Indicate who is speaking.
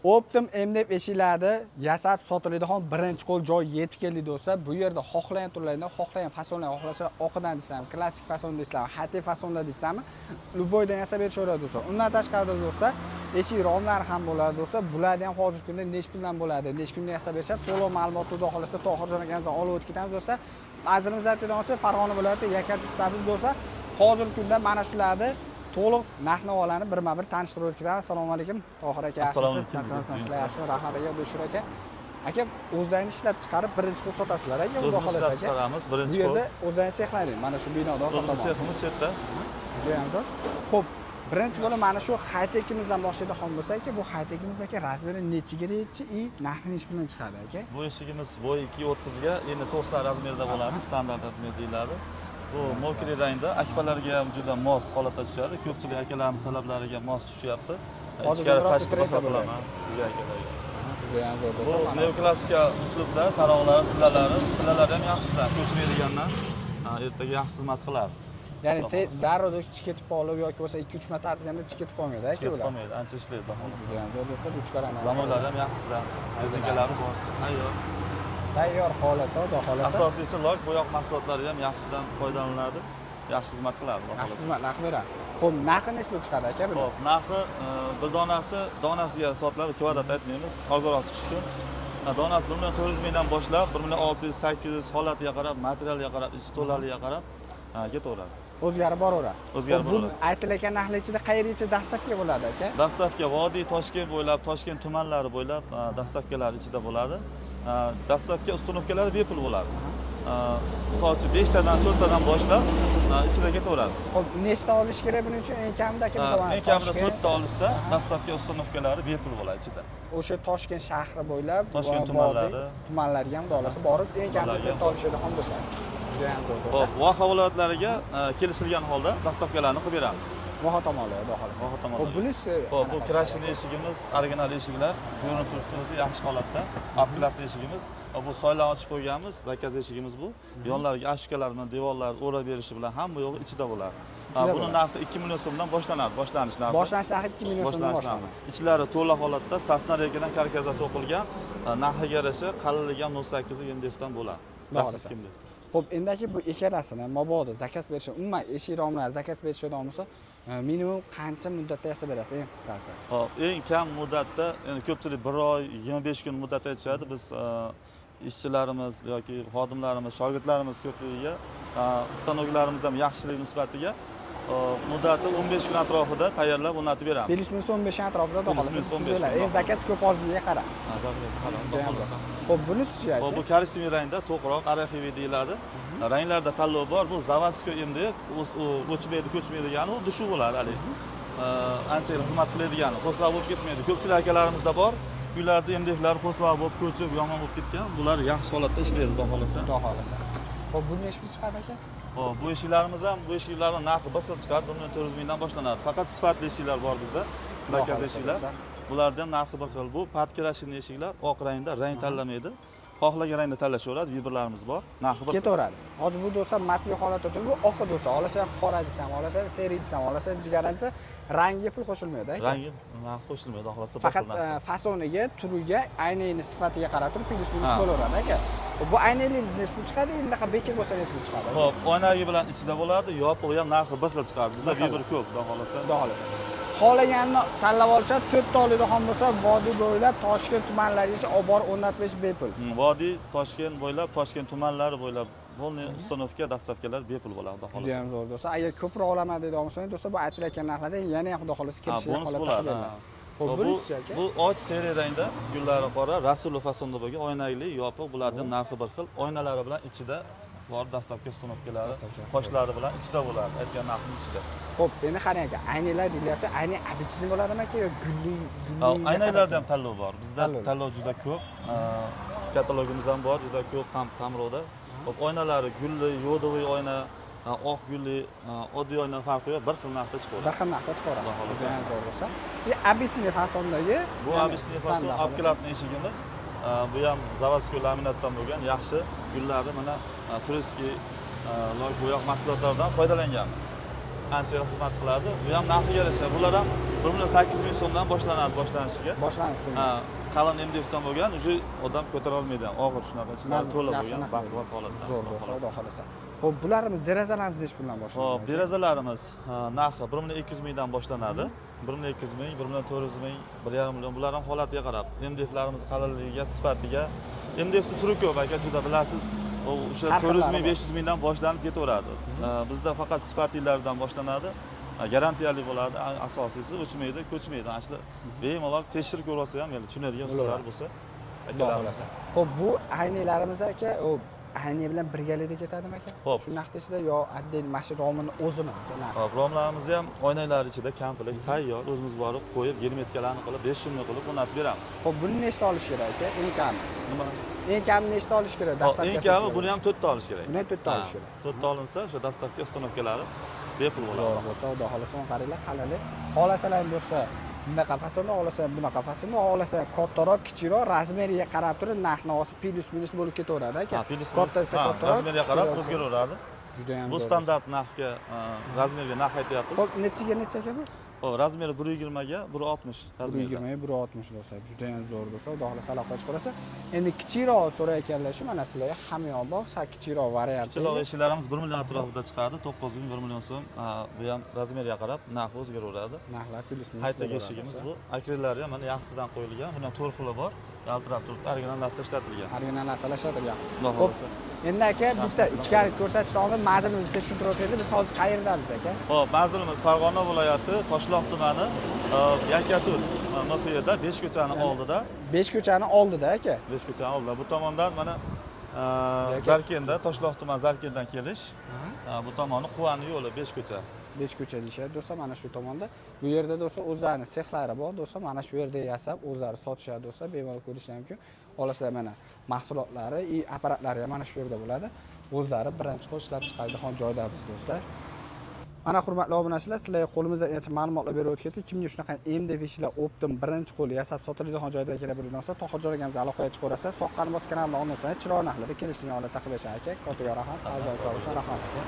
Speaker 1: Optim MDF eshiklarni yasab sotiladigan birinchi qo'l joy yetib keldi, do'stlar. Bu yerda xohlagan turlardan, xohlagan fasonlar, xohlasa oqidan deysizlarmi, klassik fason deysizlarmi, high fasonda deysizlarmi, любой dan yasab berishaveradi, do'stlar. Undan tashqari, do'stlar, eshik romlari ham bo'ladi, do'stlar. Bularni ham hozirgi kunda nechi puldan bo'ladi, nechi kunda yasab berishadi, to'liq ma'lumotni xudo xohlasa Tohirjon akamizdan olib o'tib ketamiz, do'stlar. Manzilimiz aytadigan bo'lsak, Farg'ona viloyati, Yakkabog'damiz, do'stlar. Hozirgi kunda mana shularni to'liq narx navolarni birma bir tanishtirib o'tib ketamiz. Assalomu alaykum, Tohir aka.
Speaker 2: Assalomu
Speaker 1: Yaxshimisiz?
Speaker 2: alaykum.
Speaker 1: Tinchmisizlar, yaxshimi? Rahmat aka, xudo shukr aka. Aka, o'zlaringiz ishlab chiqarib birinchi qo'l sotasizlar, aka, xudo
Speaker 2: O'zimiz
Speaker 1: xohlasa
Speaker 2: ishlab
Speaker 1: aka.
Speaker 2: chiqaramiz,
Speaker 1: Bu
Speaker 2: birinchi qo'l.
Speaker 1: yerda o'zlaringiz sexlaring, mana shu binoda orqa
Speaker 2: O'zimiz
Speaker 1: tomon.
Speaker 2: seximiz shu yerda.
Speaker 1: Judayam zo'r. Xo'p, birinchi bo'lib mana shu high-techimizdan boshlaydigan bo'lsak aka, bu high-techimiz aka размер i nechiga nechi и narxi nechi bilan chiqadi, aka?
Speaker 2: Bu eshigimiz bo'yi 2.30 ga, eni 90 размер da bo'ladi, standart размер deyiladi. Bu мокрый rangda akfalarga ham juda mos holatda tushadi. Ko'pchilik akalarimiz talablariga mos tushyapti.
Speaker 1: Hozir
Speaker 2: Ichkari
Speaker 1: rosa
Speaker 2: tashqi bir xil
Speaker 1: trendda bo'lyapti.
Speaker 2: qilaman degan akalarga.
Speaker 1: Judayam zo'r
Speaker 2: Bu
Speaker 1: bo'lsa, mana.
Speaker 2: neoklassika uslubda taroqlari, tillalari, tillalari ham yaxshidan, ko'chmaydigandan, ertaga yaxshi xizmat qiladi.
Speaker 1: Ya'ni
Speaker 2: Xudo xohlasa.
Speaker 1: Darrov ketib qolib yoki bo'lmasa 2-3 marta artganda ketib qolmaydi, aka,
Speaker 2: Ketib
Speaker 1: ular.
Speaker 2: qolmaydi, ancha ishlaydi, xudo xohlasa.
Speaker 1: Judayam zo'r bo'lsa, ruchkalarni.
Speaker 2: Zamonlari ham yaxshidan, rezinkalari bor, tayyor.
Speaker 1: Tayyor holatda, xudo xohlasa.
Speaker 2: Asosiysi lok bo'yoq mahsulotlari ham yaxshidan foydalaniladi. Yaxshi xizmat qiladi, xudo
Speaker 1: Yaxshi
Speaker 2: xohlasa.
Speaker 1: xizmat narxi beradi. Xo'p, narxi nechi pul chiqadi, aka, buni?
Speaker 2: Xo'p, narxi bir donasi donasiga sotiladi, kvadrat aytmaymiz, ozroq chiqishi uchun. Donasi 1 million 400 mingdan boshlab 1 million 600, 800 holatiga qarab, materialiga qarab, ichi to'laligiga qarab ketaveradi.
Speaker 1: O'zgarib boraveradi.
Speaker 2: O'zgarib
Speaker 1: Xo'p, bu
Speaker 2: boraveradi.
Speaker 1: aytilayotgan narxlar ichida qayergacha доставка bo'ladi, aka?
Speaker 2: Доставка vodiy Toshkent bo'ylab, Toshkent tumanlari bo'ylab доставка lar ichida bo'ladi. Доставка установка lari bepul bo'ladi. Misol uchun 5 tadan, 4 tadan boshlab ichida ketaveradi.
Speaker 1: Xo'p, nechta olish kerak buning uchun eng kamida, aka, masalan,
Speaker 2: Eng kamida
Speaker 1: Toshkent-
Speaker 2: 4 ta olishsa, доставка установка lari bepul bo'ladi ichida.
Speaker 1: O'sha Toshkent shahri bo'ylab
Speaker 2: Toshkent
Speaker 1: va
Speaker 2: tumanlari.
Speaker 1: vodiy tumanlariga ham xudo xohlasa borib eng kamida
Speaker 2: Tumanlarga.
Speaker 1: 4 ta olishadigan bo'lsa. Juda ham zo'r bo'lsa.
Speaker 2: Xo'p, voha viloyatlariga kelishilgan holda доставка larni qilib beramiz.
Speaker 1: Voha tomonlari, xudo xohlasa.
Speaker 2: Voha tomonlari.
Speaker 1: Xo'p, bunisi
Speaker 2: Xo'p, bu
Speaker 1: qanaqa
Speaker 2: крашеный
Speaker 1: chiqadi?
Speaker 2: eshigimiz, original eshiklar, ko'rinib turibdi o'zi yaxshi holatda. Обкладка eshigimiz. Va bu soylarni ochib qo'yganmiz, заказ eshigimiz bu. Yonlariga ashkalar bilan devorlar o'rab berishi bilan hamma yo'g'i ichida bo'ladi.
Speaker 1: Ichida
Speaker 2: Buni
Speaker 1: bo'ladi.
Speaker 2: narxi 2 million so'mdan boshlanadi, boshlanish narxi.
Speaker 1: Boshlanish narxi 2 million so'mdan
Speaker 2: Boshlanish narxi.
Speaker 1: boshlanadi.
Speaker 2: Ichlari to'la holatda сосна река dan karkasda to'qilgan, narxiga yarasha qalinligi ham 0.8 MDFdan bo'ladi.
Speaker 1: Xudo xohlasa.
Speaker 2: Российский MDF.
Speaker 1: Xo'p, endi aka, bu ikkalasini mabodo заказ berishi, umuman eshik romlari заказ berishadigan bo'lsa, minimum qancha muddatda yasab berasiz, eng qisqasi?
Speaker 2: Xo'p, eng kam muddatda, endi ko'pchilik 1 oy, 25 kun muddat aytishadi. Biz ishchilarimiz yoki xodimlarimiz, shogirdlarimiz ko'pligiga, stanoklarimiz ham yaxshilik nisbatiga muddati 15 kun atrofida tayyorlab o'rnatib beramiz.
Speaker 1: Плюс-минус 15 kun atrofida, xudo
Speaker 2: Плюс
Speaker 1: xohlasa
Speaker 2: minus
Speaker 1: bitkazib
Speaker 2: 15
Speaker 1: beradi.
Speaker 2: kun.
Speaker 1: Endi заказ ko'p ozligiga qarab.
Speaker 2: Ha, qarab,
Speaker 1: Judayam
Speaker 2: xudo
Speaker 1: zo'r.
Speaker 2: xohlasa.
Speaker 1: Xo'p, bunisi
Speaker 2: Xo'p, bu
Speaker 1: aka?
Speaker 2: коричневый rangda to'qroq, ореховый deyiladi. Ranglarda tanlov bor. Bu заводской MDF, o'chmaydi, ko'chmaydigani, xuddi shu bo'ladi haligi. Ancha yil xizmat qiladigan, po'stloq bo'lib ketmaydi. Ko'pchilik akalarimizda bor. Uylarda MDFlar po'stloq bo'lib, ko'chib, yomon bo'lib ketgan. Bular yaxshi holatda ishlaydi, xudo xohlasa.
Speaker 1: Xudo xohlasa. Xo'p, bu nechi pul chiqadi, aka?
Speaker 2: Xo'p, bu eshiklarimiz ham, bu eshiklarning narxi bir xil chiqadi, 1 million 400 mingdan boshlanadi. Faqat sifatli eshiklar bor bizda. Заказ
Speaker 1: Xudo
Speaker 2: eshiklar.
Speaker 1: xohlasa.
Speaker 2: Bularning ham narxi bir xil. Bu подкрашенный eshiklar, oq rangda, rang tanlamaydi. Xohlagan rangda tanlashaveradi, выбор larimiz bor. Narxi bir xil.
Speaker 1: Ketaveradi. Hozir bu do'stlar матовый holatda turib, bu oqi do'stlar, olasa qora desam, olasa серый desam, olasa jigarrangcha, rangiga pul qo'shilmaydi, aka.
Speaker 2: Rangi narxi qo'shilmaydi, xudo xohlasa bir
Speaker 1: Faqat
Speaker 2: xil narxda.
Speaker 1: Fasoniga, turiga, aynakni sifatiga qarab turib плюс-минус
Speaker 2: Ha.
Speaker 1: bo'laveradi, aka. Bu aynaklarimiz nechi pul chiqadi? Bunaqa bekor bo'lsa nechi pul chiqadi?
Speaker 2: Xo'p, oynagi bilan ichida bo'ladi, yopig'i ham narxi bir xil chiqadi. Bizda
Speaker 1: Bir xil.
Speaker 2: выбор ko'p, xudo xohlasa.
Speaker 1: Xudo xohlasa. Xohlaganini tanlab olishadi, 4 ta oladigan bo'lsa, vodiy bo'ylab Toshkent tumanlarigacha olib borib o'rnatib berish bepul.
Speaker 2: Vodiy Toshkent bo'ylab, Toshkent tumanlari bo'ylab полный установка, доставка lar bepul bo'ladi, xudo
Speaker 1: Juda
Speaker 2: xohlasa.
Speaker 1: ham zo'r, do'stlar. Agar ko'proq olaman deydigan bo'lsangiz, do'stlar, bu aytilayotgan narxlarda yana ham xudo xohlasa
Speaker 2: Ha,
Speaker 1: kelishgan
Speaker 2: bonus
Speaker 1: holatda
Speaker 2: bo'ladi.
Speaker 1: qilib beriladi.
Speaker 2: Ha.
Speaker 1: Xo'p,
Speaker 2: Bu
Speaker 1: bunisi aka?
Speaker 2: Bu och серый rangda, gullari qora, Rasulov fasonda bo'lgan oynakli, yopiq, bularning narxi bir xil. Oynalari bilan ichida bor доставка установка lari,
Speaker 1: Доставка.
Speaker 2: qoshlari bilan ichida bo'ladi, aytgan narximiz ichida.
Speaker 1: Xo'p, endi qarang aka, aynaklar deyilyapti. Aynak обычный bo'ladimi, aka, yo gulli gulli?
Speaker 2: Aynaklarda ham tanlov bor. Bizda
Speaker 1: Tanlov.
Speaker 2: tanlov juda ko'p. Katalogimiz ham bor, juda ko'p ham Tamroda. Xo'p, oynalari gulli, йодовый oyna, oq gulli, oddiy oyna farqi yo'q, bir xil narxda chiqaveradi.
Speaker 1: Bir xil narxda chiqaveradi.
Speaker 2: Xudo xohlasa.
Speaker 1: Juda ham zo'r bo'lsa. И обычный fasondagi
Speaker 2: Bu
Speaker 1: ya'ni
Speaker 2: обычный fason
Speaker 1: standart.
Speaker 2: Обкладный eshigimiz. Bu ham заводской laminatdan bo'lgan yaxshi gullarni mana турецкий lok bo'yoq mahsulotlaridan foydalanganmiz. Ancha xizmat qiladi. Bu ham narxiga yarasha. Bular ham 1 million 800 ming so'mdan boshlanadi boshlanishiga.
Speaker 1: Boshlanishi.
Speaker 2: Ha, qalin MDFdan bo'lgan, уже odam ko'tara olmaydi, og'ir shunaqa ichlari to'la
Speaker 1: Yaxshi
Speaker 2: bo'lgan,
Speaker 1: narx.
Speaker 2: Baquvvat holatda.
Speaker 1: Zo'r
Speaker 2: Xudo
Speaker 1: bo'lsa,
Speaker 2: xohlasa.
Speaker 1: Xudo xohlasa. Xo'p, bularimiz, derazalarimiz nechi puldan boshlanadi?
Speaker 2: Xo'p, derazalarimiz narxi 1 million 200 mingdan boshlanadi. 1 million 200 ming, 1 million 400 ming, 1,5 million. Bular ham holatiga qarab, MDFlarimiz qalinligiga, sifatiga. MDFni turi ko'p aka, juda bilasiz. U o'sha
Speaker 1: Har
Speaker 2: 400
Speaker 1: xillari
Speaker 2: ming,
Speaker 1: bor.
Speaker 2: 500 mingdan boshlanib ketaveradi. Bizda faqat sifatlilaridan boshlanadi. Garantiyali bo'ladi. Asosiysi o'chmaydi, ko'chmaydi. Ana shular bemalol tekshirib ko'rib olsa ham, ya'ni tushunadigan ustalar bo'lsa,
Speaker 1: Xudo
Speaker 2: akalarimiz.
Speaker 1: xohlasa. Xo'p, bu aynaklarimiz aka, u aynak bilan birgalikda ketadimi aka?
Speaker 2: Xo'p.
Speaker 1: Shu naqd ichida yo отдельно mana shu romini o'zimi aka narxi?
Speaker 2: Xo'p, romlarimizni ham oynaklari ichida komplekt tayyor, o'zimiz borib qo'yib, germetikalarni qilib, bесшумный qilib o'rnatib beramiz.
Speaker 1: Xo'p, buni nechta olish kerak aka? Eng kami.
Speaker 2: Nima?
Speaker 1: Eng kami nechta olish kerak?
Speaker 2: Hop, eng
Speaker 1: Доставка si
Speaker 2: kami buni ham to'rtta olish kerak.
Speaker 1: Buni ham to'rtta
Speaker 2: Ha,
Speaker 1: olish kerak.
Speaker 2: To'rtta olinsa, o'sha доставка, установка lari bepul
Speaker 1: Zo'r
Speaker 2: bo'ladi.
Speaker 1: bo'lsa, xudo xohlasa, uni qaranglar, qalinlik. Xohlasalar do'stlar, bunaqa fasonda xohlasa, bunaqa fasonda xohlasa, kattaroq, kichikroq, размер iga qarab turib narx navosi плюс минус bo'lib ketaveradi aka.
Speaker 2: Ha, плюс
Speaker 1: Katta esa
Speaker 2: ha,
Speaker 1: kattaroq,
Speaker 2: размер ga qarab
Speaker 1: kichikroq esa-
Speaker 2: o'zgaraveradi.
Speaker 1: Juda ham
Speaker 2: Bu
Speaker 1: zo'r.
Speaker 2: Standart narxga, размер ga narx aytyapmiz.
Speaker 1: Xo'p, nechiga necha aka bu?
Speaker 2: Xo'p, размер i 1,20 ga 1,60 размер da.
Speaker 1: 1,20 ga 1,60 do'stlar. Juda ham zo'r do'stlar. Xudo xohlasa aloqa chiqarsa. Endi kichikroq so'rayotganlar shu mana sizlarga hamyon bor, sal kichikroq variant.
Speaker 2: Kichikroq eshiklarimiz 1 million atrofida chiqadi, 900 ming, 1 million so'm. Ha, bu ham размер ga qarab narxi o'zgaraveradi.
Speaker 1: Narxlar плюс минус
Speaker 2: Haytag
Speaker 1: bo'laveradi
Speaker 2: eshigimiz
Speaker 1: do'stlar.
Speaker 2: Bu. Akrillari ham mana yaxshisidan qo'yilgan. Buni ham to'rt xili bor. Yaltirab turibdi, original narsa ishlatilgan.
Speaker 1: Original narsalar ishlatilgan.
Speaker 2: Xudo
Speaker 1: Xo'p,
Speaker 2: xohlasa.
Speaker 1: endi aka bitta ichkari ko'rsatishdan oldin manzilimizni bitta tushuntirib o'taylik. Biz hozir qayerdamiz aka?
Speaker 2: Xo'p, manzilimiz Farg'ona viloyati Toshloq tumani, Yakatut MFda 5 ko'chani oldida.
Speaker 1: 5 ko'chani oldida aka.
Speaker 2: 5 ko'chani oldida. Bu tomondan mana
Speaker 1: Yakatut.
Speaker 2: Zarkentda, Toshloq tuman Zarkentdan kelish. Bu tomoni Quvani yo'li 5 ko'cha.
Speaker 1: 5 ko'cha deyishadi do'stlar, mana shu tomonda. Bu yerda do'stlar o'zlarini sexlari bor do'stlar, mana shu yerda yasab o'zlari sotishadi do'stlar, bemalol ko'rishlar mumkin. Olasizlar mana mahsulotlari и apparatlari ham mana shu yerda bo'ladi. O'zlari birinchi qo'l ishlab chiqaradigan joyda biz do'stlar. Mana hurmatli obunachilar, sizlarga qo'limizda ancha ma'lumotlar berib o'tib ketdik. Kimga shunaqa MDF ishlar оптом birinchi qo'l yasab sotiladigan joyda kerak bo'lgan bo'lsa, Tohirjon akamiz aloqaga chiqaverasiz. Soqqani bos kanalida olsangiz, chiroyli narxlarda kelishgan holatda qilib berishadi aka. Kattaga rahmat. Afzal sog' bo'lsin, rahmat aka.